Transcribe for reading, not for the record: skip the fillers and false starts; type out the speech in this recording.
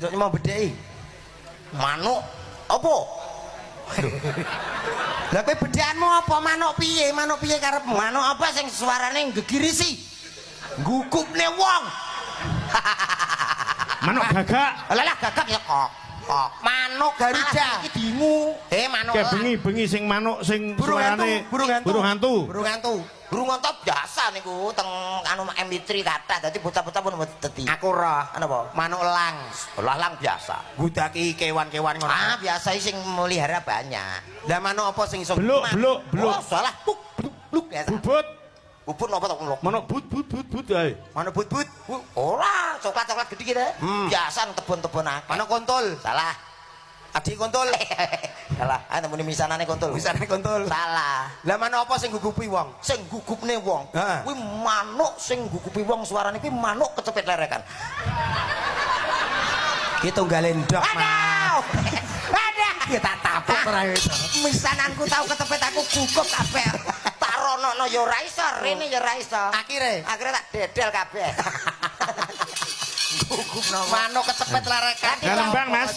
Cok mau bedheki. Manuk apa? Lah kowe bedhekanmu apa? Manuk piye? Manuk piye karepmu? Manuk apa sing suarane gegirisi? Gugupne wong. Manuk gagak. Lah lah gagak ya kok. Kok. Manuk Garuda. Malah iki dingu. Eh manuk. Kayak bengi-bengi sing manuk sing Burung hantu, suarane burung hantu. Burung hantu. Burung hantu. Burung hantu biasa niku teng anu MP3 kathah dadi bocah-bocah pun dadi. Aku roh. Ana apa? Manuk elang. Lah lang biasa. Gudaki kewan-kewan ngono. Ah biasa sing melihara banyak. Lah manuk apa sing iso Beluk, beluk, beluk. Oh, salah. Buk, bluk, bluk biasa. Bubut. Bubut napa to kulo? Manuk but but but but ae. Manuk but-but. Ora, coklat-coklat gede gitu. Biasa nang tebon-tebon akeh. Manuk kontol. Salah. Adik kontol. Salah. Ah temune misanane kontol. Misanane kontol. Salah. Lah manuk apa sing gugupi wong? Sing gugupne wong. Heeh. Kuwi manuk sing gugupi wong suarane kuwi manuk kecepet lerekan. Ki tunggale ndok, Mas. Aduh. Aduh. Ya tak tapuk ora itu. Misananku tau ketepet aku gugup kabeh. Tak ronono ya ora iso, rene ya ora iso. Akhire Akhirnya tak dedel kabeh. Gugupno. Manuk kecepet lerekan. Lah lembang, Mas.